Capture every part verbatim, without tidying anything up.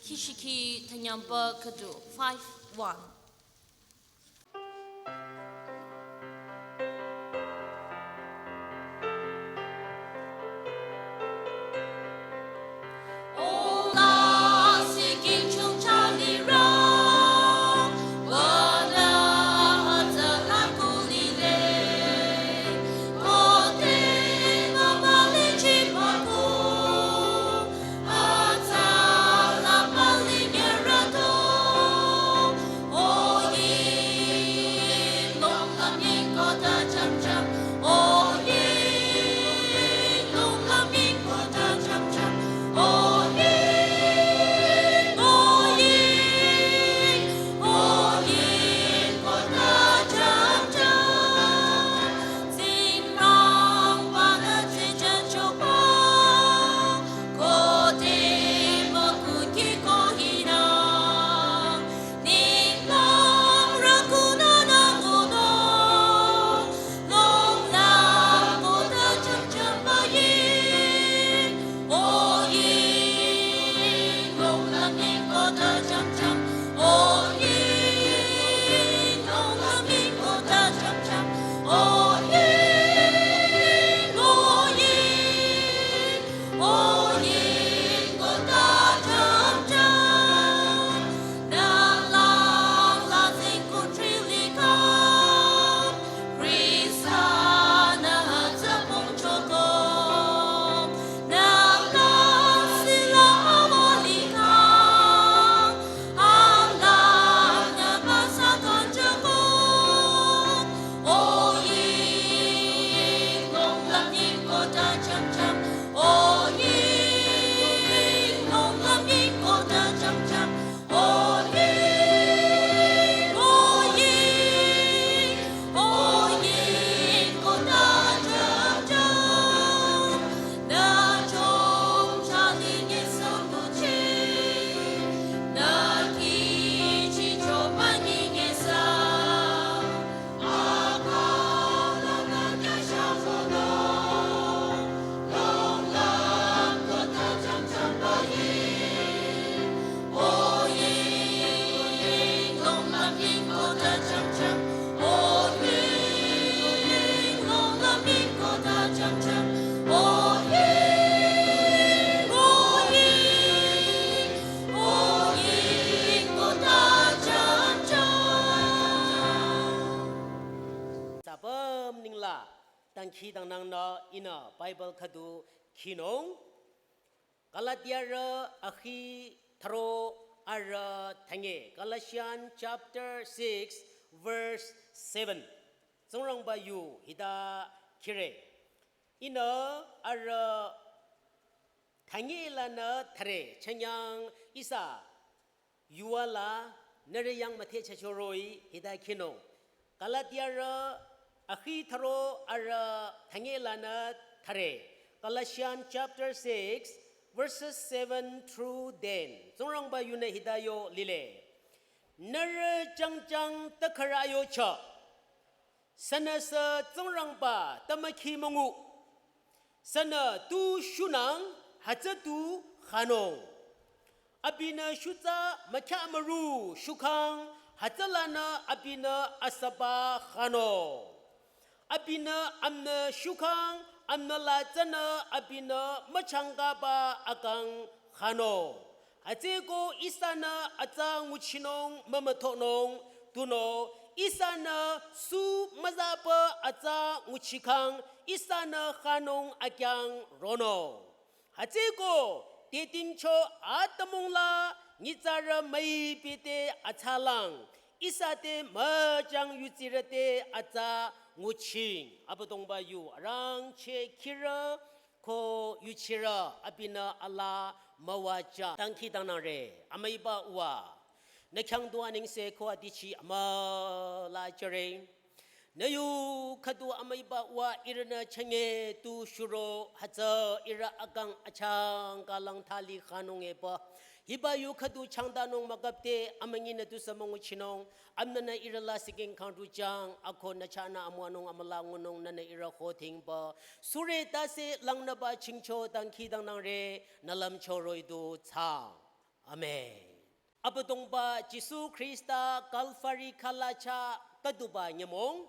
Kishiki Tanyamba Kadu five one. Tsü apüm ninglang dangkhidangnangnü ihnü Bible khüdu khinung. Galatiarü akhi thüro arüh thünye. Galatians chapter six verse seven. Tsingrangba yu hita khire. Ihnü arüh thünye lanü thüre chünyang ihsa yuva la nührü yang müthehchachoroh-i hita khinung. Galatiarü akhi thüro arüh thünye lanü thüre. Galatians chapter six, verses seven through ten. Tsingrangba yunü hita yo lile. Nührü jangjang tükhürü yocho. Sünüsü Tsingrangba tümükhi müngu. Sünü tu shunang hütsü tu khanung. Abinü shutsa mükya müru shukhang hütsülanü abinü asüba khanung. Abinü amnü shukhang amnü la tsünü abinü müchangkaba akang khanung. Hütsüeko ihsanü atsa nguchinung mümüthonung, tunüo ihsanü sü müzapü atsa nguchikhang ihsanü khanung akyang ronung. Hütsüeko tetingcho atümung la nyitsarü müipite atsalang ihsa te müjang yutsirü te atsa nguching. Abüdongba yu arangcheh khirü ko yuchirü abinü alaa müwajüng. Dangkhidangnangre, amüiba uwa. Nü khyang du anengse ko adichi amüla jüre. Nü yu khüdu amüiba uwa ihrünü chünye tu shuro hütsü ihrü akang achangka lang thali khanung epü. Hiba yu khüdu changdanung mükapde amünyi nü tusü münguchinung. Amnünü ihrü la siking khang rujüng, ako nü chahnü amüwanung amüla ngunung nünü ihrü khodhingpü. Sure tase langnüba chingcho dangkhidangnangre, nü lümchoroh-i du thsaang. Amen. Abüdongba Jisu Khrista Kalvari khalacha khüduba nyümong,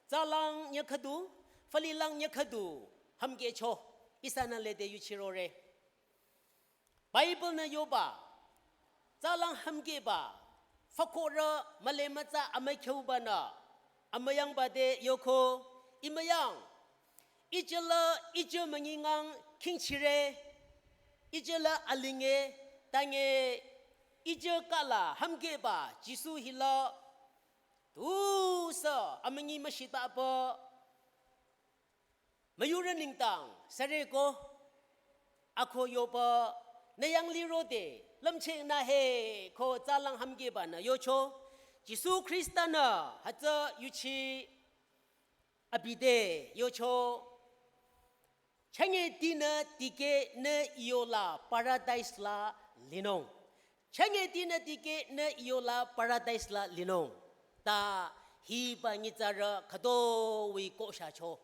tsalang nyükhüdu, falilang nyükhüdu, hümkehcho, ihsanü lede yuchirore. Bible nü yoba, tsalang hümkehba, fakhorü müle mütsa amükheubanü, amüyangba te yoko, imüyang, ijela, ije müngingang khingchire, ijela alinge, tange, ije kala hümkehba, Jisu hila, tusü, amüngi müshitaba, müyurü nengdang, süreko, ako yoba, nü yanglirode, lümcheh nü he, ko tsalang hümkehbanü yocho, Jisu Khrista nü, hütsü yuchi, abi te, yocho, chünye tinü tikeh nü yola paradise la linung. Chünye tinü tikeh nü yola paradise la linung. Ta hiba nyitsarü khütoi kohshacho.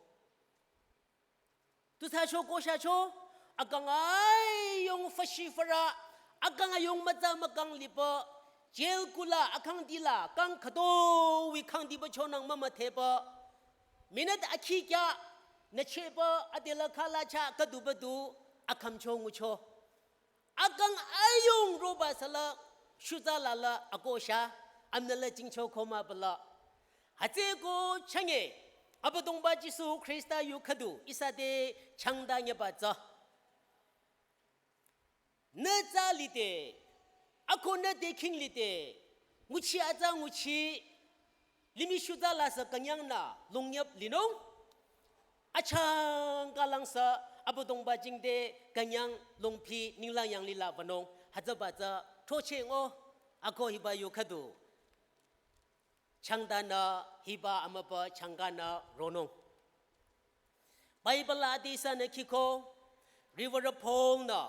Tusücho kohshacho, akang ayung fashi fara, akang ayung mütsa mükang liba, jail kula, akang dila, kang khütoi kang diba chonang mümütheba, minute akhi kya, nü cheba, adela khalacha, khüduba du, akhümcho ngucho. Akang ayung roba sala, shuza lala, akosha, amnala jingcho koma bala. Hütsüko chünye, Abüdongba Jisu Khrista yu khüdu, ihsa te changda nyüba tsü. Nü tsü lide, ako nü te khing lide, nguchi atsa nguchi, limih shuza la sü künyang nü, longnyüp linung. Achang kalang sü, Abüdongba jingte künyang longphi ninglang yanglila banung, hütsüba tsü, throcheh ngo, ako hiba yu khüdu. Changdanü hiba amüba changkanü ronung. Bible la ade ihsanü khiko, Reverend Paul nü,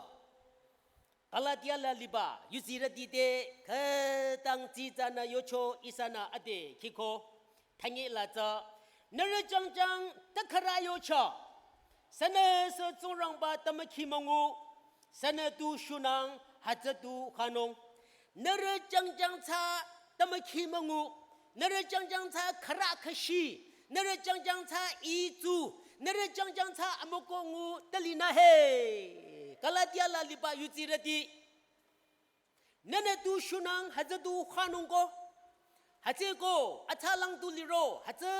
Galatia la liba, yuzirüti te, khütang tsitsanü yocho ihsanü ade khiko, thanye la tsü, nührü jangjang takhara yocho, sünüsü Tsingrangba tümükhi müngu, sünü tu shunang hütsü tu khanung. Nührü jangjang tsü tümükhi müngu, nührü jangjang tsü khara khashi, nührü jangjang tsü itsu, nührü jangjang tsü amüko ngu talinü he. Galatia la liba yuzirüti. Nünü tu shunang hütsü tu khanung ko. Hütsüko, atsalang tu liro, hütsü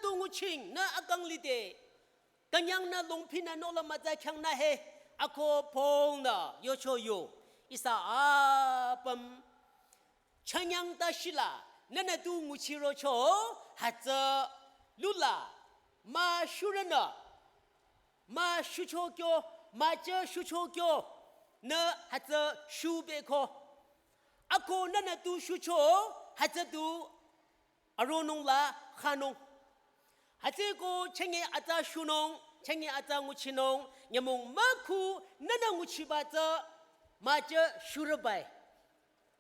tu nguching, nü akang lide. Künyang nü longphi nü nola mütsa khyang nü he, ako Paul nü, yocho yo, ihsa apüm, chünyang ta shila, nünü tu nguchirocho, hütsü, lula, mah shurünü, mah shucho kyo, mah tsü shucho kyo, nü hütsü shubeko. Ako nünü tu shucho, hütsü tu aronung la khanung. Hütsüko chünye atsa shunung, chünye atsa nguchinung, nyümong mükhu nünü nguchiba tsü, mah tsü shurübai.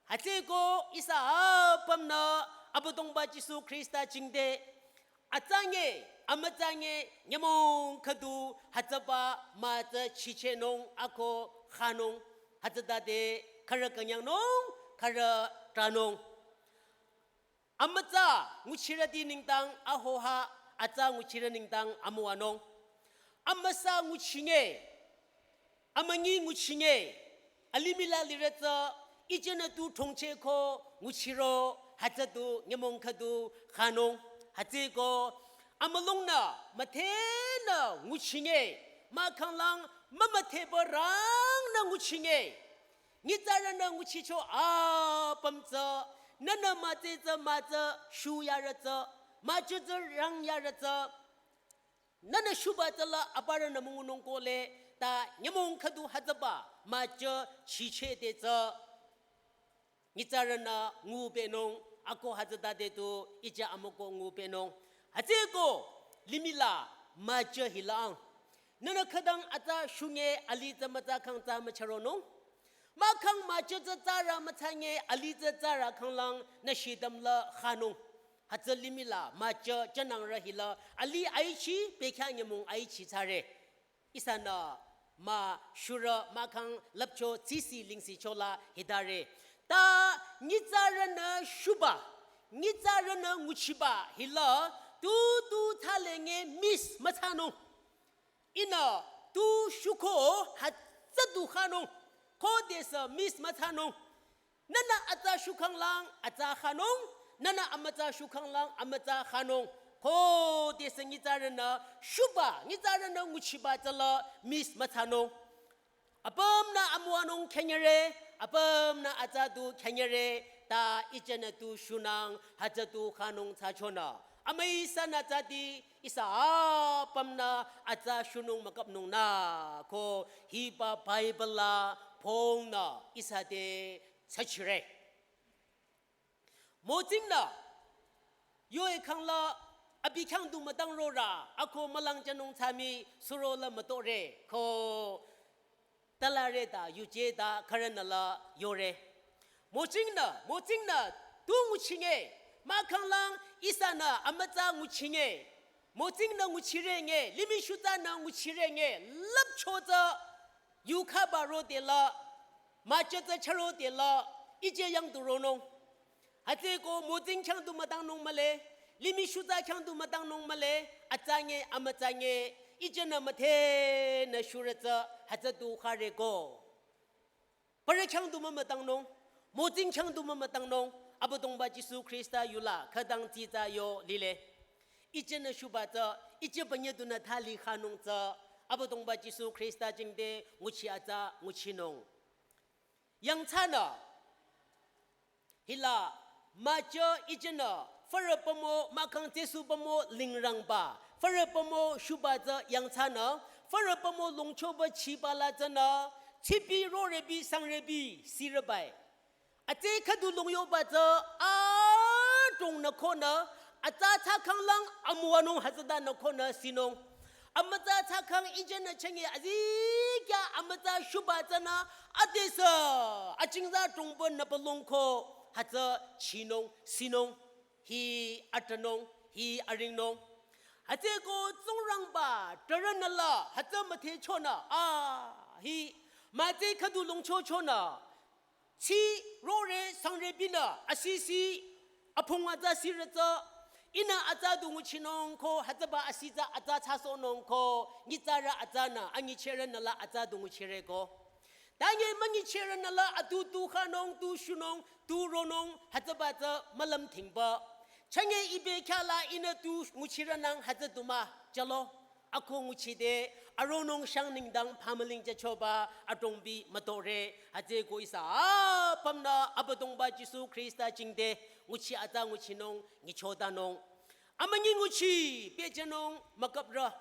Hütsüko ihsa apümnü Abüdongba Jisu Khrista jingte, atsa nye, amütsa nye, nyümong khüdu, hütsüba mah tsü chichehnung, ako khanung, hütsütade, khürü künyangnung, khürü tranung. Amütsa nguchirüti nengdang ahoha atsa nguchirü nengdang amüwanung. Amüsa nguchinge, amüngi nguchinge, alimih la lirü tsü, ijenü tu thongchehko nguchiro, hütsü tu nyümong khüdu khanung, hütsüko, amülungnü, müthehnü nguchinge, mahkhanglang, mümüthehba rangnü nguchinge. Nyitsarünü nguchicho apüm tsü, nünü mütse tsü mütse shuyarü tsü, mütsü tsü rangyarü tsü, nünü shuba tsü la aparünü müngunung kohle, ta nyümong khüdu hütsüba, mütsü chichehde tsü. Nyitsarünü ngupehnung, ako hütsütade tu, ije amüko ngupehnung. Hütsüko, limih la, mütsü hilang. Nünü khütang atsa shunge ali tsü mütsa khang tsü mücharonung. Mahkhang mütsü tsü tsürü mütsange ali tsü tsürü khanglang nü shidam la khanung. Hütsü limih la mütsü jünangrü hila ali aichi bekhyah nyümong aichi tsüre. Ihsanü Ma shurü mahkhang lüpcho tsisi lingsi chola hitare. Ta nyitsarünü shuba, nyitsarünü nguchiba hila tu tu thale nge miss müthsanung. Ihnü tu shuko hütsü tu khanung. Khodesü miss müthsanung. Nühnü atsa shukhanglang atsa khanung, nühnü amütsa shukhanglang amütsa khanung. Khodesü nyitsarünü shuba, nyitsarünü nguchiba tsüla miss müthsanung. Apümnü amüwanung khenyere, apümnü atsa tu khenyere, ta ihsanü tu shunang, hütsü tu khanung thsachonü. Amüi ihsanü tsüti, ihsa apümnü atsa shunung mükapnung nü, ko hiba Bible la pongnü ihsa te thsachire. Mozingnü, yo-e khangla abi khyang du mütang rorü, ako mülang thsanung thsami surola mütore, ko talare ta, yuje ta, khürünü la yore. Mozingnü, mozingnü, tu nguchinge, mahkhanglang ihsanü amütsa nguchinge, mozingnü nguchirenge, limih shutsanü nguchirenge, lüpcho tsü, yukhaba rodela, mücha tsü chürodela, ije yang tu ronung. Hütsüeko mozing khyang du mütangnung mühle, limih shutsa khyang du mütangnung mühle, atsange, amütsange, ihsanü müthenü shurü tsü, hütsü tu khareko. Parü khyang du mümütangnung, mozing khyang du mümütangnung, Abüdongba Jisu Khrista yula khütang tsitsa yo lile. Ihsanü shuba tsü, ihsa banye dunü thali khanung tsü, Abüdongba Jisu Khrista jingte nguchi atsa nguchinung. Yangthsanü, hila, mücha ihsanü, fürü pamo, mahkhang tsesu pamo, lingrangba, fürü pamo, shuba tsü yangthsanü, fürü pamo, longchoba chiba la tsünü, tsipi rorebi, sangrebi, sirübai. Atse khüdu longyoba tsü, adrongnü khonü, atsa thsakhanglang amüwanung hütsütanü khonü sinung. Amütsa thsakhang ihsanü chenge azikyah amütsa shuba tsünü adesü achingza trongpünü palongko hütsü chinung sinung hi atranung hi aringnung. Hütsüeko Tsingrangba trarünü la hütsü müthehchonü a hi mütse khüdu longchochonü. Tsi rore sangrebinü asisi aphung atsa sirü tsü, ihnü atsa du nguchinung ko, hütsüba asitsa atsa thsasohnung ko, nyitsarü atsanü, anyichehrünü la atsa du nguchireko. Tanye münyichehrünü la atu tu khanung, tu shunung, tu ronung, hütsüba tsü mülümthingba. Chenge ibe khyala ihnü tu nguchirünang hütsü du mah, chalo. Ako nguchide, aronung shang nengdang phamüling jüchoba, adrongbi mütore, hütsüeko ihsa apümnü Abüdongba Jisu Khrista jingte, nguchi atsa nguchinung, nyichotanung. Amünyi nguchi, pehjünung mükaprü.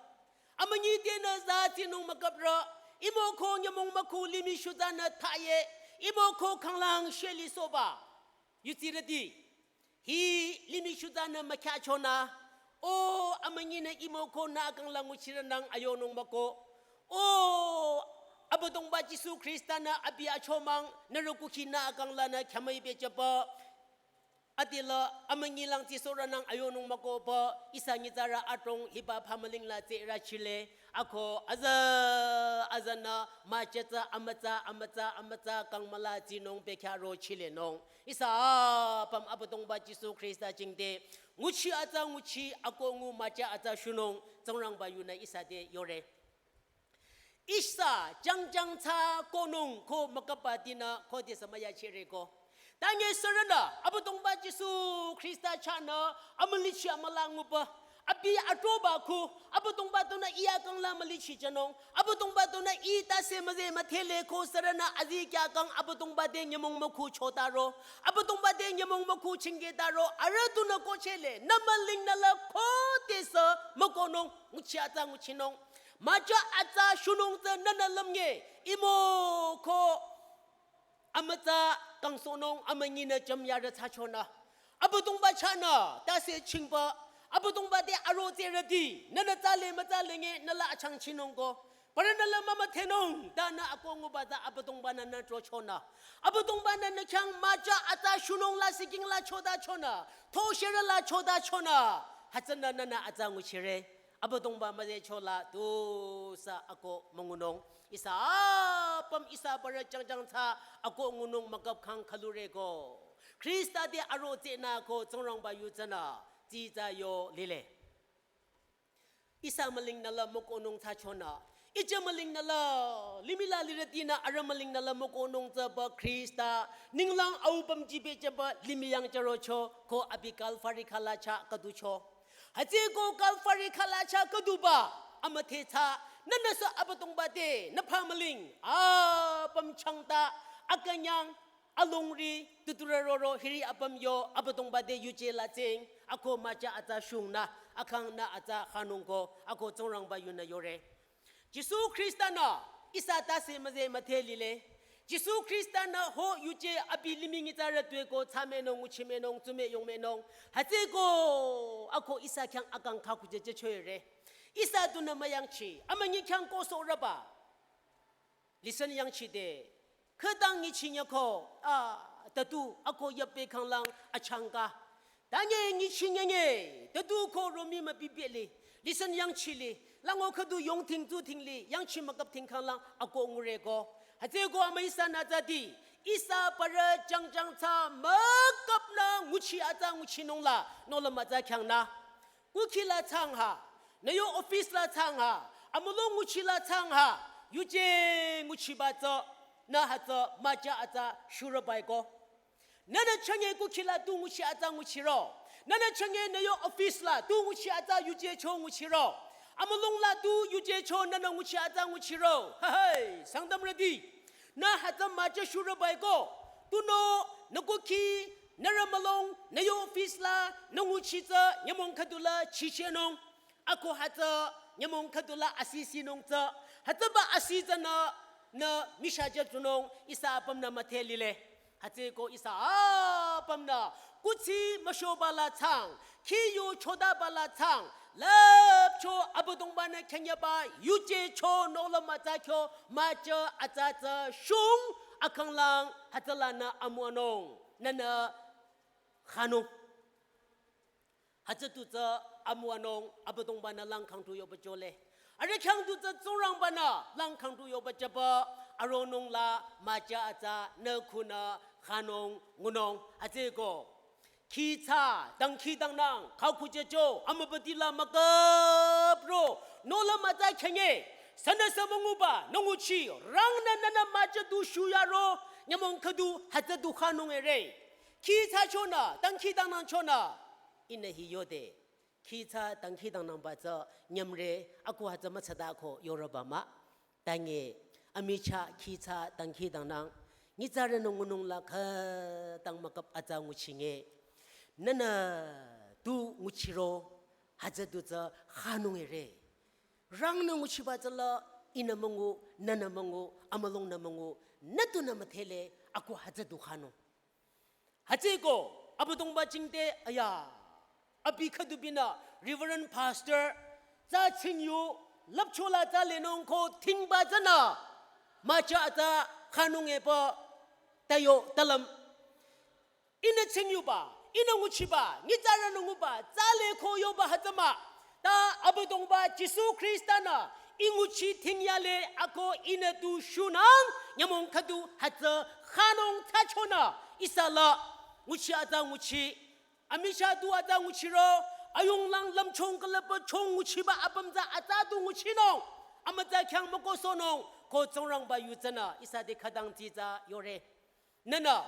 Amünyi tenü zatsinung mükaprü. Imo ko nyümong mükhu limih shutsanü thsaye, imo ko khanglang shelisohba. Yutsirüti. Hi limih shutsanü mükhachonü, o amünyinü imo ko nü akangla nguchirünang ayonung müko. O Abüdongba Jisu Khristanü abi achomang nührü kukhi nü akanglanü khyamüi pehjüpü. Adela amünyilang tsisohrünang ayonung müko pü ihsa nyitsarü adrong hiba phamüling la tserü chile. Ako aza, azanü mücha tsü amütsa, amütsa, amütsa kangmüla tsinung pekhyaro chilenung. Ihsa apüm Abüdongba Jisu Khrista jingte nguchi atsa nguchi ako ngu mücha atsa shunung Tsingrangba yunü ihsa te yore. Ihsa jangjang thsakonung ko müküpba dinü khodesü müyachireko. Tanye sürünü Abüdongba Jisu Khrista chahnü amülichi amüla ngupü. Abi atroba khu, Abüdongba tunü ih akangla mülichi jünung. Abüdongba tunü ih tase müze müdhele ko sürünü azikyah kang Abüdongba te nyümong mükhu chotaro. Abüdongba te nyümong mükhu chingketaro. Arüh tunü kohchele, nü mülingnü la khodesü mükonung, nguchi atsa nguchinung. Mücha atsa shunung tsü nünü lümnge, imo ko amütsa kangsohnung amünyinü jümyarü thsachonü. Abüdongba chahnü tase chingpü. Abüdongba te aro tserüti. Nünü tsale mütsale nge nü la achangchinung ko. Parünü la mümüdhenung. Tanü ako nguba tsü Abüdongbanü nü trochonü. Abüdongbanü nü khyang mücha atsa shunung la siking la chotachonü. Thosherü la chotachonü. Hütsünü nünü atsa nguchire. Abüdongba müzechola tusü ako müngunung. Ihsa apüm ihsa parü jangjang tsü akoh ngunung müküp khang khülureko. Khrista te aro tsünü ko Tsingrangba yu tsünü tsitsa yo lile. Ihsa mülingnü la mükohnung thsachonü, ije mülingnü la, limih la lirütinü arüh mülingnü la mükohnung tsüba Khrista ninglang au pümji bejüba limih yang jürocho ko abi Kalvari khüla chah khüducho. Hütsüeko Kalvari khüla chah khüduba amüdhe tsü, nühnüsü Abüdongba te nü phamüling apüm changta, akünyang, alongri, tuturü roro hiri apüm yo Abüdongba te yuje la tsing, akoh müja atsa shungnü, akang nü atsa khanungko, akoh Tsingrangba yunü yore. Jisu Khrista-nü ihsa tase müze müdhe lile. Jisu Khrista-nü ho yuje abi limih nyitsarü tueko thsamenung, nguchimenung, tsume yongmenung. Hütsüeko akoh ihsa khyang akang khakuje jüchoire. Ihsa dunü müyangchi, amünyi khyang kosohrüba. Listen yangchide. Khütang nyichinyeko, a, tatu akoh yape khanglang achangka. Tanye nyichinyenge, tatu ko romi mübibili. Listen yangchili, lango khüdu yongthing tsuthingli, yangchi müküp thing khanglang akoh ngureko. Hütsüeko amü ihsanü tsüdi, ihsa parü jangjang tsü müküpnü nguchi atsa nguchinung la, nohlüm atsa khyang nü. Kukhi la thsang ha, nü yo office la thsang ha, amülung nguchi la thsang ha, yuje nguchiba tsü, nü hütsü müja atsa shurübaiko. Nühnü chünye kukhi la tu nguchi atsa nguchiro. Nühnü chünye nü yo office la tu nguchi atsa yuje cho nguchiro. Amülung la tu yuje cho nühnü nguchi atsa nguchiro. Hahai, Sangtamrüti. Nü hütsü müja shurübaiko. Tunüo, nü kukhi, nührü mülung, nü yo office la, nü nguchi tsü, nyümong khüdula chichenung. Akoh hütsü, nyümong khüdula asisinung tsü. Hütsüba asi tsünü, nü mishaja tsunung, ihsa apümnü müdhe lile. Hütsüeko ihsa apümnü, kuthsi müshoba la thsang, khi yu chodaba la thsang, lüpcho Abüdongba-nü khyünyaba, yuje cho nohlüm atsa kyo, müja atsa tsü shung, akanglang, hütsülanü amüwanung, nühnü khanung. Hütsü tu tsü amüwanung Abüdongba-nü lang khangtu yoba jole. Arüh khyang tu tsü Tsingrangba-nü lang khangtu yoba jüba aronung la müja atsa nü khunü khanung ngunung hütsüeko. Khi tsü dangkhidangnang khakhujecho amübüti la müküp ro nohlüm atsa khyünye. Sünüsü münguba nü nguchi rangnü nühnü müja du shuyaro nyümong khüdu hütsü du khanung ere. Khi tsü chonü, dangkhidangnang chonü. Ihnü hi yode. Khi tsü dangkhidangnangba tsü nyümre, akoh hütsü mütsada ko yorüba mah. Tange, amichah khi tsü dangkhidangnang. Nyitsarünü ngunung la khütang müküp atsa nguchinge. Nühnü tu nguchiro, hütsü du tsü khanung ere. Rangnü nguchiba tsü la, ihnü müngu, nühnü müngu, amülungnü müngu, nü tunü müdhele, akoh hütsü du khanung. Hütsüeko, Abüdongba jingte, aya, abi khüdubinü, Reverend Pastor, tsü tsingyu, lüpchola tsü lenung ko thingba tsünü, müja atsa khanung epü, tayo, talüm. Ihnü tsingyuba, ihnü nguchiba, nyitsarünü nguba, tsü le ko yoba hütsü mah. Ta Abüdongba Jisu Khrista-nü, ih nguchi thingyale akoh ihnü tu shunang, nyümong khüdu hütsü khanung thsachonü, ihsa la, nguchi atsa nguchi, amichah du atsa nguchiro, ayunglang lümchung külüpü chong nguchiba apüm tsü atsa du nguchinung, amütsa khyang mükohsohnung, ko Tsingrangba yu tsünü, ihsa te khütang tsitsa yore. Nühnü,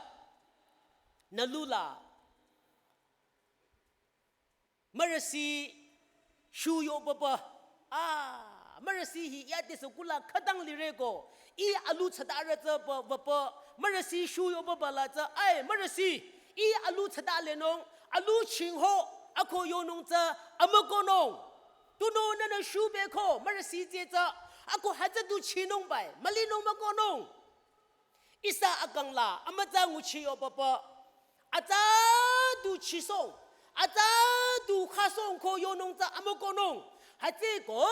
nü lu la, mürüsi shu yobaba. Ah, mürüsi hi yade sü kula khütang lireko. Ih alu tsada rü tsü ba, ba, ba. Mürüsi shu yobaba la tsü. Ai, mürüsi. Ih alu tsada lenung. Alu chingho. Akoh yonung tsü. Amükohnung. Tunüo nühnü shu beko. Mürüsi tsü tsü. Akoh hütsü du chinung bai. Mülinung mükohnung. Ihsa akang la, amütsa nguchi yobaba. Atsa du chisong, atsa du khasong ko yonung tsü amükohnung. Hütsüeko,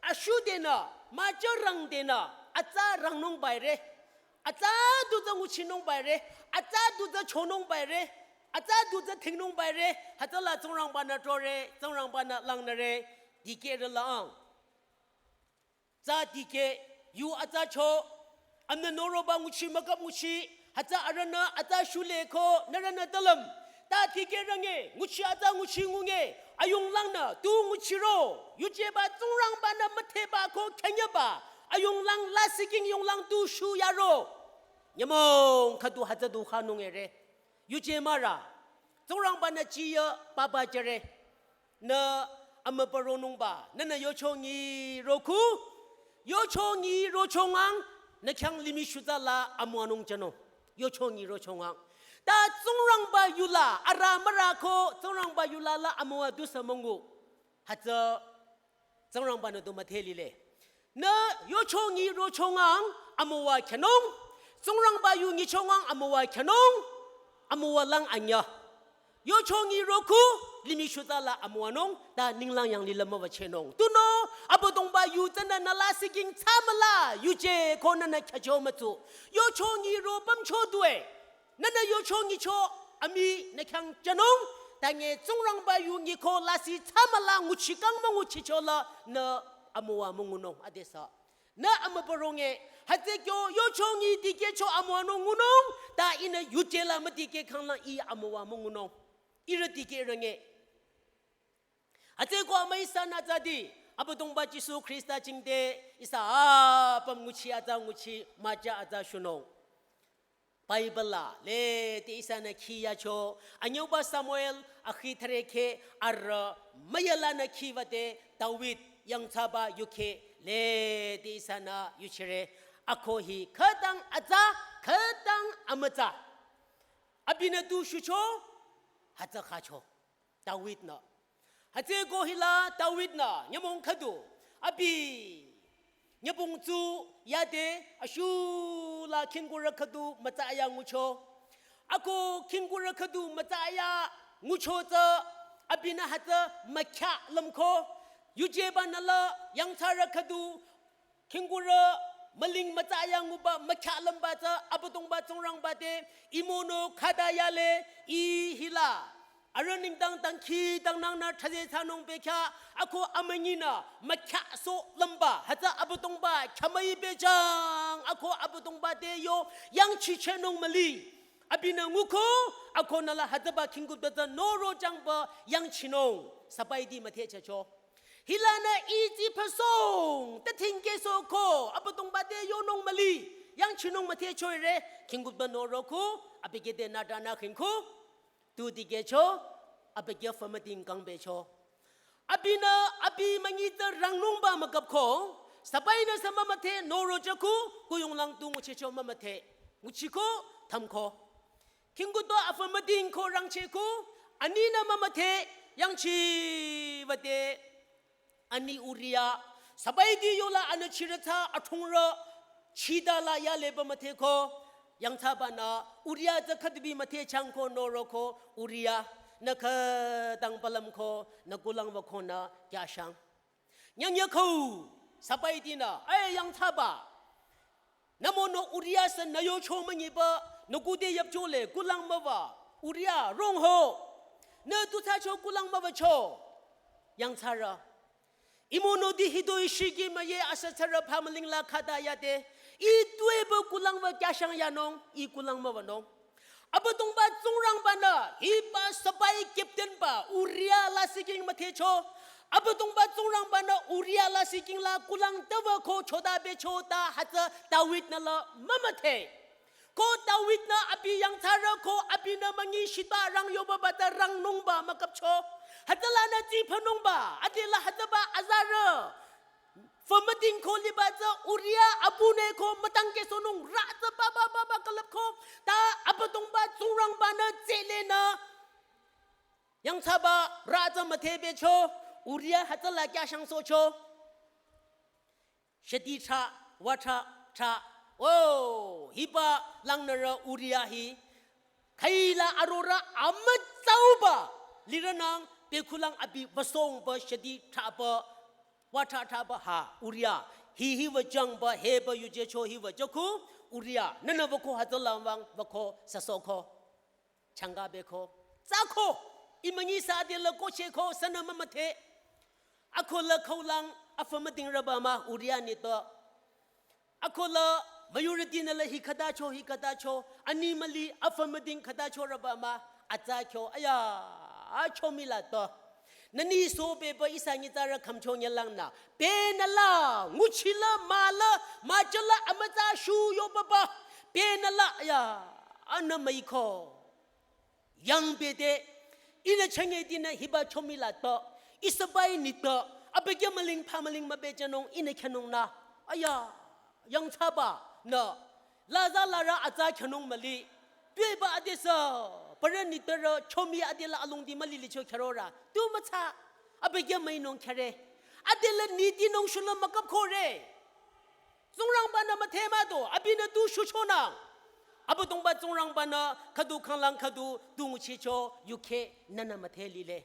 ashu denü, müja rang denü, atsa rangnung baire. Atsa du tsü nguchinung baire, atsa du tsü chonung baire, atsa du tsü thingnung baire, hütsüla Tsingrangba-nü tore, Tsingrangba-nü langnüre, dikehrü la ang. Tsü dikeh, Yu atsa cho, amnü noroba nguchi mükap nguchi, hütsü arühnü atsa shuleko, nührünü talüm. Ta tikehrünge, nguchi atsa nguchi ngunge, ayunglangnü, tu nguchiro, yujeba Tsingrangba-nü müdheba ko khenyeba, ayunglang lasih king yunglang tu shu yaro. Nyümong khüdu hütsü du khanung ere. Yuje mürü. Tsingrangba-nü chiya papa jüre. Nü amübü ronungba, nünü yucho nyi roko, yucho nyi rochongang, nü khyang limih shutsa la amüwanung jünung. Yucho nyi rochongang. Ta Tsingrangba yula, arüh mürü ko, Tsingrangba yula la amüwa dusü müngu. Hütsü Tsingrangba-nü du müdhe lile. Nü yucho nyi rochongang amüwa khyünung, Tsingrangba yu nyichongang amüwa khyünung, amüwa lang anyüh. Yucho nyi roko, limih shutsa la amüwanung, ta ninglang yanglih la müwüchehnung. Tunüo, Abüdongba yu tsünü nü lasih king thsamüla, yuje ko nünü khyücho mütsu. Yucho nyi ro pümcho due. Nünü yucho nyicho amii nü khyang jünung, ta nge Tsingrangba yu nyiko lasih thsamüla nguchi kang münguchicho la nü amüwa müngunung adesü. Nü amübü ronge, hütsü kyo yucho nyi dikehcho amüwanung ngunung, ta ihnü yuje la müdikeh khanglang ih amüwa müngunung. Ihrü dikehrünge. Hütsüeko amüi ihsanü tsadi, Abüdongba Jisu Khrista jingte, ihsa apüm nguchi atsa nguchi, müja atsa shunung. Bible la, lede ihsanü khiyacho, anyüuba Samuel, akhi thürekheh, arüh, müyalanü khiwüde, David, yangthsaba yukheh, lede ihsanü yuchire, ako hi, khütang atsa, khütang amütsa. Abinü tu shucho, hütsü khacho. David-nü. Hütsüeko hila David-nü nyümong khüdu. Abi. Nyübong tsu yade ashula khingkurü khüdu mütsa aya ngucho. Ako khingkurü khüdu mütsa aya ngucho tsü abinü hütsü mükhyah lümko. Yujeba nüla yangthsarü khüdu khingkurü müling mütsa aya nguba mükhyah lümba tsü Abüdongba Tsingrangba te imono khüta yale ih hila. Arüh nengdang dangkhidangnangnü thsaze thsanung bekhyah ako amünyinü mükhyahsoh lümba hütsü Abüdongba khyamüi bejang ako Abüdongba te yo yangchichehnung müli. Abinü nguko ako nüla hütsüba khingkutpü tsü noro jangba yangchinung sabaiti müthehchehcho. Hilanü ih tsipüsong, tüthingkehsohko, Abüdongba te yonung müli, yangchinung müthehcho ire, khingkutpü noroko, abikeh te nütanü khingko, tu dikehcho, abikeh fümüding kangbecho. Abinü, abi münyi tsü rangnungba mükapko, sabainü sü mümüdhe noro jüko, kuyonglang tu nguchicho mümüdhe, nguchiko, thümko. Khingkutpü afü müding ko rangchehko, aninü mümüdhe, yangchiwüde, ani Uria, sabaiti yola anü chirütsa athungrü, chidala yaleba müdheko, yangthsabanü, Uria tsü khüdubi müdhechangko noroko, Uria, nü khütang palümko, nü kulangwükonü, kyashang. Nyangnyako, sabaitinü, ai yangthsaba. Nü mono Uria sü nü yocho münyiba, nü kude yüpcho le kulang müwü. Uria, rongho. Nü tu thsacho kulang müwücho. Yangthsarü. Ih monoti hitoi shiki müye asütsarü phamüling la khüta yade. Ih tuepü kulang wü kyashang yanung, ih kulang müwünung. Abüdongba Tsingrangbanü, hiba sabai captain ba, Uria lasih king müdhecho. Abüdongba Tsingrangbanü, Uria lasih king la kulang tawüko chodabecho ta hütsü David nü la mümüdhe. Ko David nü abi yangthsarü ko abinü münyi shitba rang yoba bata rangnungba mükapcho. Hütsülanü tsipünungba, adela hütsüba azarü. Fümüding ko liba tsü Uria abune ko mütangkehsohnung rü tsü baba baba külüpko. Ta Abüdongba Tsingrangbanü tselenü. Yangthsaba rü tsü müdhebecho. Uria hütsüla kyashangsohcho. Shadi thra, wü thra, thra. Oh, hiba langnürü Uria hi. Khaila arorü amütsauba. Lirünang pekhulang abi wüsongba shadi thraba. Wü thra thraba ha, Uria. Hi hi wüjangba, heba yujecho hi wüjako, Uria. Nünü wüko hütsüla wüng, wüko, süsohko. Changkabeko. Tsüko. Ih münyi sü adela kohchehko, sünü mümüdhe. Ako la khaulang, afü müdingrüba mah, Uria nitpü. Akola majority nü la hi khütacho, hi khütacho, ani müli, afü müding khütacho rüba mah, atsa kyo, aya, achomi la to. Nü niso beba ihsa nyitsarü khümcho nyelangnü. Penü la, nguchi la, mah la, mücha la, amütsa shu yo baba. Penü la, aya, anü müiko. Yang bete, ihnü changedinü hiba chomi la to, ihsa bai ni to, abükyü müling pha müling mübechanung ihnü khyünung nü. Aya, yangthsaba nü, laza larü atsa khyünung müli. Tuepü adesü, parü ni türü chomi adela alongdi müli licho khyürorü. Tu mütsa, abükyü müinung khyüre. Adela niti nung shula müküp khore. Tsingrangba-nü müdhe mah do, abinü tu shuchonang. Abüdongba Tsingrangba-nü khüdu khanglang khüdu tu nguchicho yukheh nünü müdhe lile.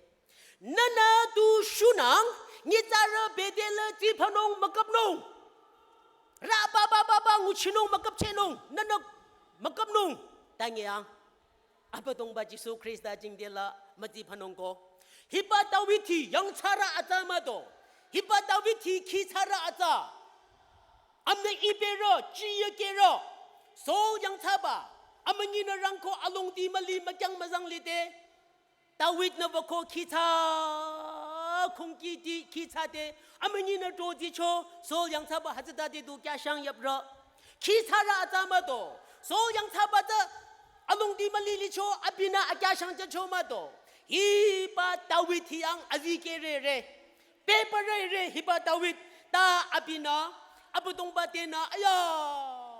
Nünü tu shunang, nyitsarü bete la tsiphanung müküpnung. Rü ba ba ba ba nguchinung müküpchehnung, nünü müküpnung. Tangi ang. Abüdongba Jisu Khrista jingte la mütsiphanung ko. Hiba David hi yangthsarü atsa mah do. Hiba David hi khithsarü atsa. Amünü iberü, chiye kerü. Saul yangthsaba. Amünyinü rangko alongdi müli mükyang müzang lide. David-nü bako khithsa, khungkiti khithsa te. Amünyinü tozicho, Saul yangthsaba hütsütade du kyashang yaprü. Khithsarü atsa mah do. Saul yangthsaba tsü alongdi müli licho abinü akyashang jücho mah do. Hiba David hi ang azikehrere. Peparü re hiba David ta abinü, Abüdongba tenü, aya,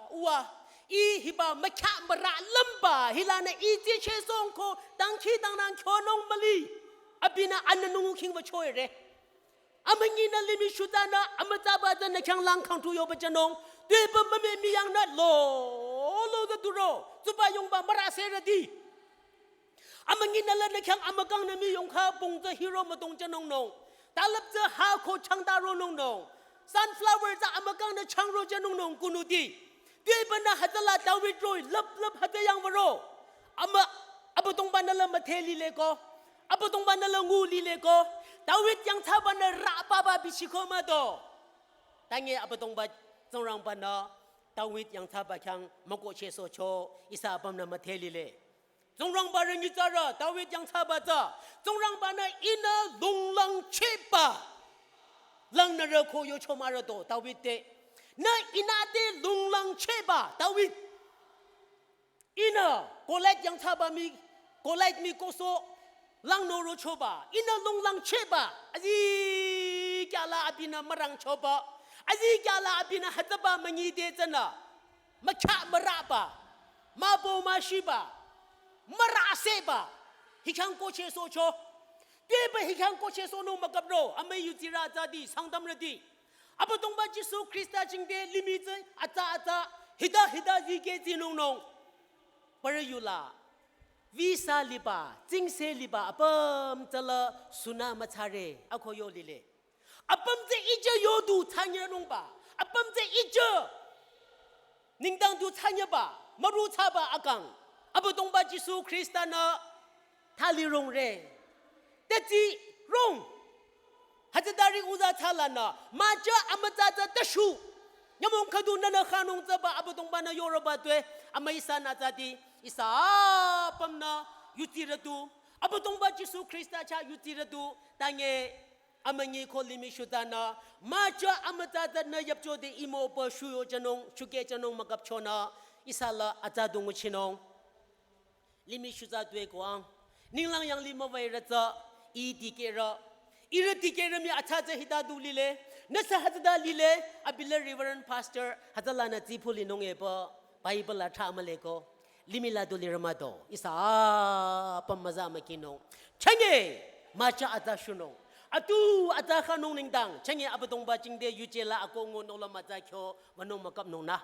uwa, ih hiba mükya mürü lümba, hilanü ih tsicheh songko, dangkhidangnang kyonung müli. Abinü anünung khingba choire. Amünyinü limih shutsanü, amütsaba tsünü khyanglang khangtu yoba jünung, tuepü mümemi yangnü lo, lo de duro, tsuba yongba mürü serüti. Amünyinü lanü khyang amükangnü miyongkha pungtsü hiro mütong jünungnung. Talüp tsü ha ko changta ronungnung. Sunflower tsü amükangnü changro jünungnung kunuti. Tuepünü hütsüla David roh-i lüp lüp hütsü yangwüro. Amü Abüdongba-nü la müdhe lile ko. Abüdongba-nü la ngu lile ko. David yangthsabanü rü ba ba bichiko mah do. Tangi Abüdongba Tsingrangba-nü David yangthsaba khyang mükohchehsohcho ihsa apümnü müdhe lile. Tsingrangba rü nyitsarü, David yangthsaba tsü, Tsingrangba-nü ihnü lunglangchehba langnürü ko yocho mürü do, David te. Nü ihnü te lunglangchehba, David. Ihnü, Goliat yangthsaba mii, Goliat mii koso, langnü rochoba, ihnü lunglangchehba, azikyah la abinü mürangchoba, azikyah la abinü hütsüba münyi te tsünü. Mükya mürüba, mübü müshiba, mürü seba, hi khyang kohchehsohcho. Tuepü hi khyang kohchehsohnung müküpro, amüi yutsirü atsati, Sangtamrüti. Abüdongba Jisu Khrista jingte limih tsü atsa atsa, hita hita zikeh zinungnung. Parü yula, visa liba, tsingse liba, apüm tsüla sünü mütsare, ako yo lile. Apüm tsü ijü yodu thsanyenungba. Apüm tsü ijü nengdang du thsanyeba. Müru thsaba akang. Abüdongba Jisu Khrista-nü thali rongre. Teti rong. Hütsütari uza thsalanü. Mücha amütsa tsü tüshu. Nyümong khüdu nünü khanung tsüba Abüdongba-nü yoroba tue. Amü ihsanü tsüti. Ihsa apümnü yutsirüdu. Abüdongba Jisu Khrista chah yutsirüdu. Tangi amünyi ko limih shutsanü, mücha amütsa tsünü yüpcho de imo pü shuyo jünung, shukeh jünung müküpchonü, ihsa la atsa du nguchinung. Limih shutsa tue ko ang. Ninglang yanglih müwürü tsü, ih dikehrü. Ihrü dikehrü mii atsa tsü hita du lile. Nüsü hütsüta lile, abi la Reverend Pastor, hütsülanü tsipu linung epü, Bible la thra mühle ko. Limih la du lirü mah do, ihsa apüm müza mükinung. Chenge, mücha atsa shunung. Atu atsa khanung nengdang, chenge Abüdongba jingte yuje la ako ngunung la müza kyo, wünung müküpnung nü.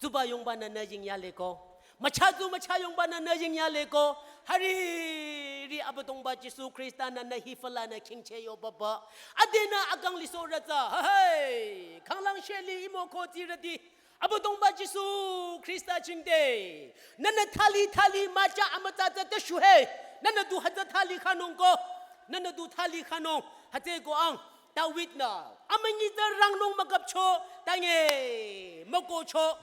Tsuba yongbanü nü yingyale ko. Mücha tsu mücha yongbanü nü yingyale ko. Hari ri Abüdongba Jisu Khrista-nü nü hi fülanü khingcheh yo baba. Adenü akang lisohrü tsü. Hey, khanglang sheli imo ko tsirüti. Abüdongba Jisu Khrista jingte. Nünü thali thali mücha amütsa tsü tüshu he. Nünü du hütsü thali khanung ko. Nünü du thali khanung. Hütsü ko ang. David-nü amünyi tsü rangnung mükapcho, tange mükohcho.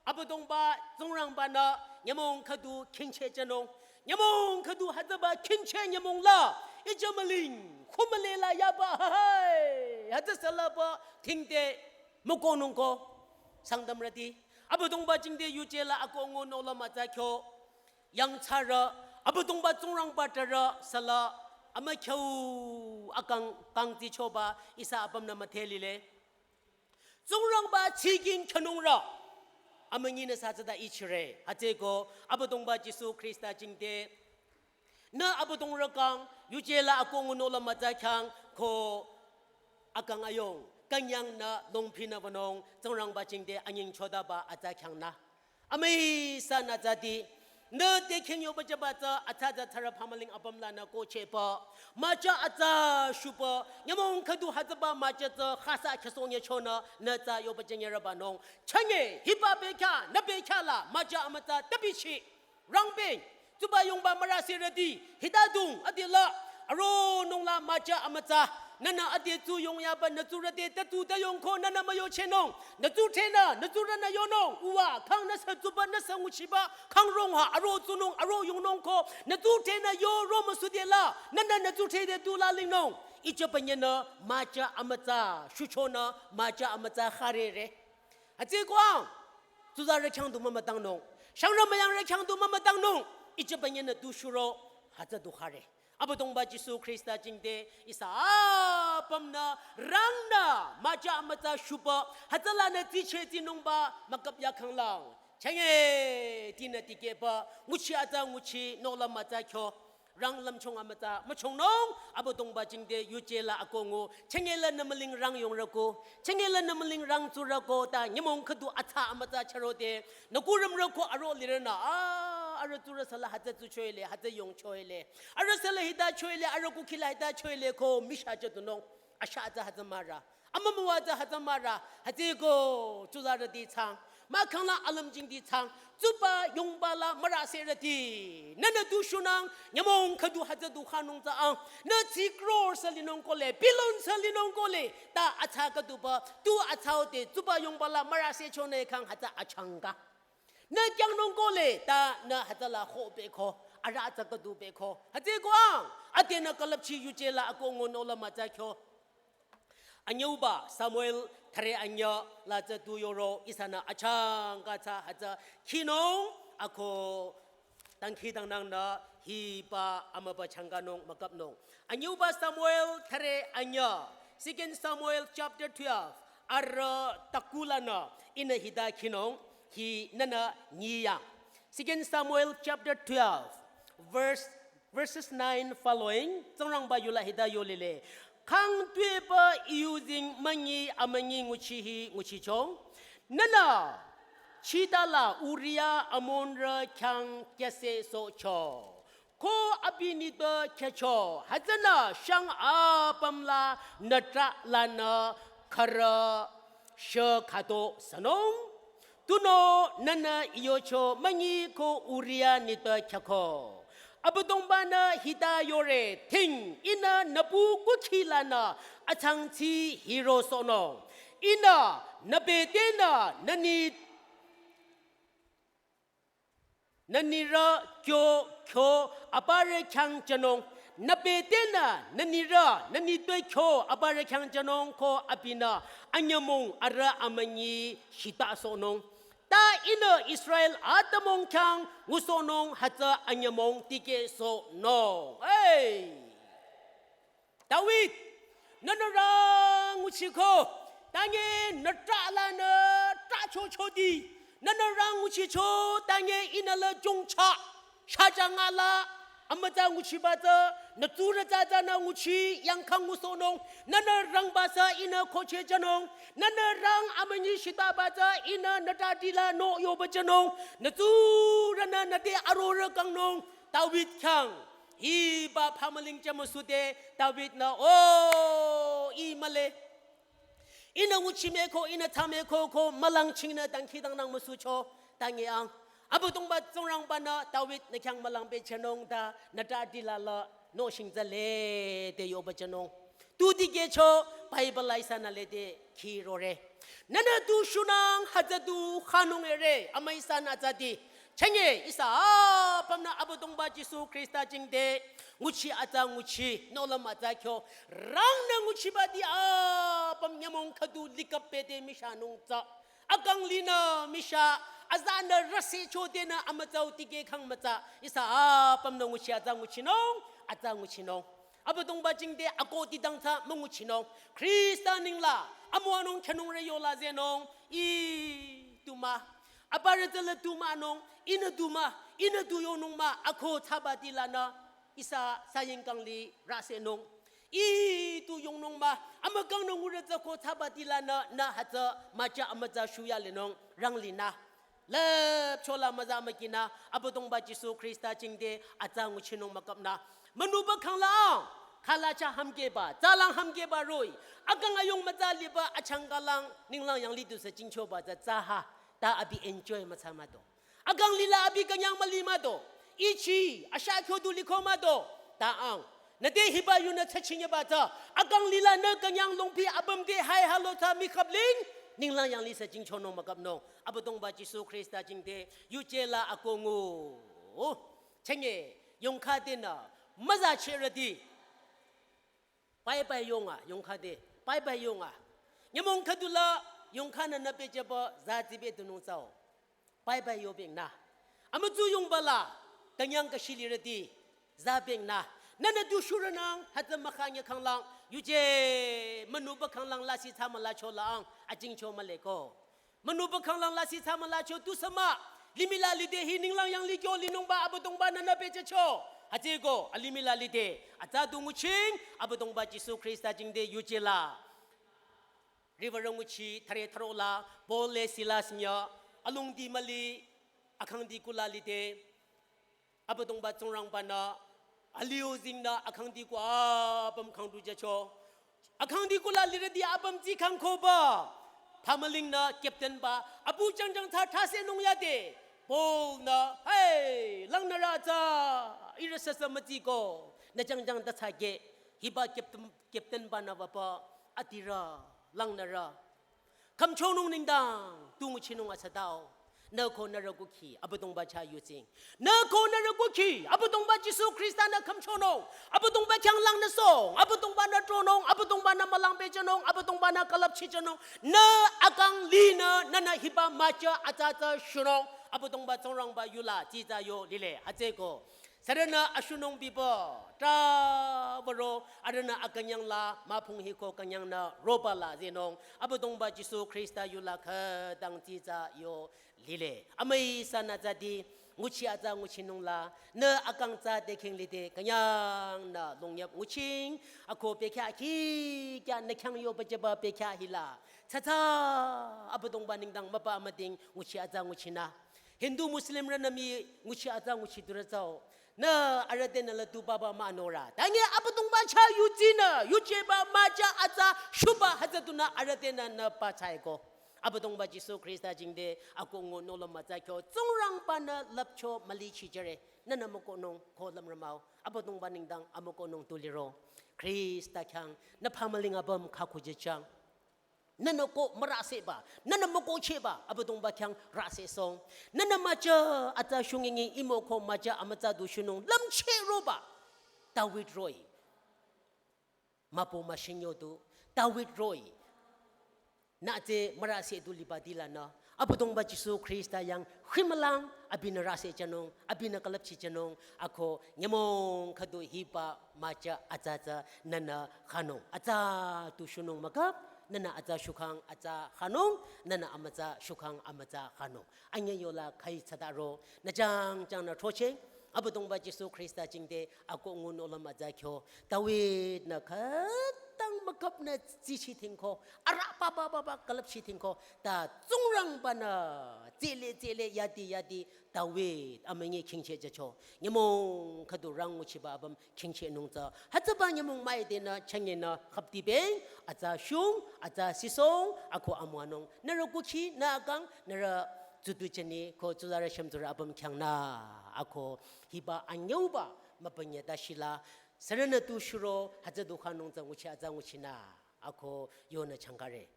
Abüdongba Tsingrangba-nü nyümong khüdu khingchehjünung. Nyümong khüdu hütsüba khingcheh nyümong la, ijü müling, khümüle la yaba, hai, hütsü sülaba thingte mükohnung ko. Sangtamrüti, Abüdongba jingte yuje la akoh ngu nohlüm atsa kyo. Yangthsarü, Abüdongba Tsingrangba trarü süla, amükhyu akang kangtichoba ihsa apümnü müdhe lile. Tsingrangba tsiking khyünungrü, amünyinü sü tsüta ichire. Hütsüeko Abüdongba Jisu Khrista jingte, nü Abüdongrü kang, yuje la akoh ngu nohlüm atsa khyang ko akang ayong, künyangnü longphinü wünung, Tsingrangba jingte anyingchotaba atsa khyangnü. Amüi sanü tsüti, nü te khingyoba jüba tsü atsa tsü thsarü phamüling apüm lanü kohchehpü. Mücha atsa shupü, nyümong khüdu hütsüba mücha tsü khasa khesong yechonü, nü tsü yoba jünyerübanung. Chünye, hiba bekhyah, nü bekhyah la, mücha amütsa tabichi. Rangpeng, tsuba yongba mürüserüti, hita dung, adila, aronung la mücha amütsa, nünü ade tsu yongyaba nü tsurü te tatu ta yongko nünü müyochehnung, nü tsu tenü, nü tsurünü yonung, uwa, kang nüsü tsuba nüsü nguchiba, kang rong ha, aro tsunung, aro yongnung ko, nü tsu tenü yo ro müsudela, nünü nü tsu te te tu la lingnung. Ijü bünyenü mücha amütsa, shuchonü mücha amütsa kharere. Hütsüeko ang, tsuzarü khyang du mümütangnung. Shangrü müyangrü khyang du mümütangnung. Ijü bünyenü tu shuro, hütsü du khare. Abüdongba Jisu Khrista jingte ihsa apümnü rangnü mücha amütsa shupü, hütsülanü tsicheh tsinungba mükap yakhanglang. Chünye tinü tikehpü, nguchi atsa nguchi, nohlüm atsa kyo. Rang lümchung amütsa, müchungnung, Abüdongba jingte yuje la akoh ngu, chünye la nü müling rang yongrüko, chünye la nü müling rang tsurüko, ta nyümong khüdu atsa amütsa chürote, nü kurümrüko aro lirünü, a, arüh tsurü süla hütsü tsuchoele, hütsü yongchoele, arüh süla hita choele, arüh kukhi la hita choele ko, misha jüdunung, asha atsa hütsü mürü. Amümüwa tsü hütsü mürü, hütsüeko tsuzarüti chang, mahkhang la alümjingti chang, tsuba yongba la mürüserüti. Nünü tu shunang, nyümong khüdu hütsü du khanung tsü ang, nü tsi crore sü linung kole, billion sü linung kole, ta atsa khüduba, tu atsa ote, tsuba yongba la mürüsechonü khang hütsü achangka. Nü kyangnung kole, ta nü hütsüla ho beko, arüh atsa khüdu beko. Hütsüeko ang, adenü külüpchi yuje la akoh ngu nohlüm atsa kyo. Anyüuba Samuel thüre anyü la tsü tu yoro ihsanü achangka tsü hütsü khinung ako dangkhidangnangnü hiba amüba changkanung mükapnung. Anyüuba Samuel thüre anyü, Second Samuel chapter twelve, arüh takulanü ihnü hita khinung, hi nünü nyiya. Second Samuel chapter twelve, verse verses nine following, Tsingrangba yula hita yolile. Khang tuepü iyuzeng münyi amünyi nguchi hi nguchicho. Nünü, chita la Uria Amonrü khyang kyüsesohcho. Ko abi nitpü khyücho. Hütsünü shang apüm la nütrah lanü khürü shü khüto sünung. Tunüo nünü iyocho münyi ko Uria nitpü khyüko. Abüdongba-nü hita yore, ting, ihnü nüpu kukhi lanü achangchi hirosohnung. Ihnü nübetenü nüni, nünirü kyo kyo aparü khyang jünung. Nübetenü nünirü nünitpü kyo aparü khyang jünung ko abinü anyümong arüh amünyi shitasohnung. Ta ihnü Israel atümung khyang ngusohnung hütsü anyümong tikehsohnung. Hey! David, nünü rang nguchiko, tange nütrah lanü trahchochoti, nünü rang nguchicho, tange ihnü la jongcha, shajanga la, amütsa nguchiba tsü, nü tsurü tsü tsünü nguchi, yangkhang ngusohnung, nünü rangba sü ihnü kocheh jünung, nünü rang amünyi shitaba tsü ihnü nütrahti la no yoba jünung, nü tsurünü nüte arorüh kangnung, David khyang. Hiba phamüling jümüsude David-nü, o, ih mühle. Ihnü nguchimeko, ihnü thsameko ko mülang chingnü dangkhidangnang müsucho, tange ang. Abüdongba Tsingrangba-nü David nü khyang mülang pehjünung ta nütrahti la la no shingtsale te yoba jünung. Tu dikehcho Bible la ihsanü lede khirore. Nühnü tu shunang hütsü tu khanung ere amüi ihsanü tsadi. Chünye ihsa apümnü Abüdongba Jisu Khrista jingte nguchi atsa nguchi nohlüm atsa kyo. Rangnü nguchibati apüm nyümong khüdu likap pete mishanung tsü. Akang linü misha azanü rüse chodenü amütsau tikeh khang mütsa. Ihsa apümnü nguchi atsa nguchinung, atsa nguchinung. Abüdongba jingte akohdi dang tsü münguchinung. Khrista nengla amüwanung khenungre yola zehnung. Ih tu mah. Aparü tsüla tu mahnung. Ihnü tu mah. Ihnü tu yonung mah. Akoh thsabati lanü ihsa saying kang li rüsenung. Ih tu yongnung mah. Amükangnü ngure tsü ko thsabati lanü nü hütsü mücha amütsa shuya lenung rang linü. Lüpchola müza mükinü Abüdongba Jisu Khrista jingte atsa nguchinung mükapnü. Münüba khanglang, khalacha hümkehba, tsalang hümkehba roh-i. Akang ayung mütsa liba achangkalang ninglang yanglih dusü jingchoba tsü tsa ha, ta abi enjoy mütsa mado. Akang lila abi künyang müli mado. Ichi, asha kyo du liko mado. Ta ang. Nüte hiba yunü tsachinyeba tsü. Akang lila nü künyang longpi apüm te hai halo tsü mikhapling. Ninglang yanglih sü jingchonung mükapnung. Abüdongba Jisu Khrista jingte yuje la akoh ngu. Chünye, yongkha tenü, müza cherüti. Bye bye yonga, yongkha te. Bye bye yonga. Nyümong khüdula, yongkha nü nü pehjüba, za zibe dunung tsao. Bye bye yo bengnü. Amütsu yongba la, künyang kashi lirüti, za bengnü. Nühnü tu shurünang, hütsü mükha nye khanglang, yuje, münüba khanglang lasih thsa mülacho la ang, ajingcho müleko. Münüba khanglang lasih thsa mülacho tu sü mah. Limih la lide hi ninglang yanglih kyo linungba Abüdongba nü nü pehjücho. Hütsüeko, alimih la lide. Atsa du nguching, Abüdongba Jisu Khrista jingte yuje la. Riwürü nguchi, thüre thüro la, Paul le Silas nya, alongdi müli, akhangdi kula lide. Abüdongba Tsingrangbanü, aliu zingnü akhangdi ku apüm khangdu jücho. Akhangdi kula lirüti apüm tsi khangkoba. Phamülingnü captain ba, apu jangjang tsü thsasehnung yade. Paul nü, hey, langnürü tsü, ihrü süsü mütsiko. Nü jangjang ta tsü ke, hiba captain, captain banü wüpü, adirü, langnürü. Khümchonung nengdang, tu nguchinung asütao. Nü ko nührü kukhi, Abüdongba chah yuzeng. Nü ko nührü kukhi, Abüdongba Jisu Khrista nü khümchonung. Abüdongba khyanglang nü song, Abüdongba nü tronung, Abüdongba nü mülang pehjünung, Abüdongba nü külüpchijünung. Nü akang linü, nühnü hiba mücha atsa tsü shunung. Abüdongba Tsingrangba yula, tsitsa yo lile, hütsüeko. Sürünü ashunung biba, ta baro, arühnü akünyang la, müphung hiko künyang nü roba la zinung, Abüdongba Jisu Khrista yula khütang tsitsa yo lile. Amüi ihsanü tsadi, nguchi atsa nguchinung la, nü akang tsü te khing lide, künyang nü longyap nguching, akoh pehkya khi kya nü khyang yo pehjüba pehkya hila. Tsatsa, Abüdongba nengdang müpa müding, nguchi atsa nguchinü. Hindu Muslimrünü mii nguchi atsa nguchi durü tsao. Nü arüh tenü la tu baba mah nora. Tangi Abüdongba chah yuzinü, yujeba mücha atsa shuba hütsü dunü arüh tenü nü pa tsaiko. Abüdongba Jisu Khrista jingte akoh ngu nohlüm mütsa kyo. Tsingrangbanü lüpcho mülichijüre. Nühnü mükohnung ko lümrümao. Abüdongba nengdang amükohnung tu liro. Khrista khyang nü phamüling apüm khakujüchang. Nühnü ko müraseba, nühnü mükohcheba, Abüdongba khyang rasesong. Nühnü mücha atsa shungingi imo ko mücha amütsa du shunung lümcheh roba. David roh-i. Müpo müshinyo du. David roh-i. Nü tsü mürase du liba dilanü. Abüdongba Jisu Khrista yang khimülang abinü rasejünung, abinü külüpchijünung, akoh nyümong khüdu hiba mücha atsa tsü nühnü khanung. Atsa tu shunung mükap, nühnü atsa shukhang atsa khanung, nühnü amütsa shukhang amütsa khanung. Anyüh yola khai tsüdaro, nü jangjang nü throcheh, Abüdongba Jisu Khrista jingte akoh ngu nohlüm mütsa kyo. David nü khütang mükap nü tsichi tingko, arüh papa papa külüpchi tingko, ta Tsingrangbanü tsile tsile yadi yadi David amünyi khingcheh jücho. Nyümong khüdu rang nguchiba apüm khingchehnung tsü. Hütsüba nyümong müi tenü chünye nü khapti beng, atsa shung, atsa sisong, akoh amüwanung. Nührü kukhi, nü akang, nührü tsudu jüni, ko tsuzarü shümtsurü apüm khyang nü, akoh hiba anyüuba, mübünye ta shila, Sürünü tu shuro hütsü du khanung tsü nguchi atsa nguchinü ako yonü changkare.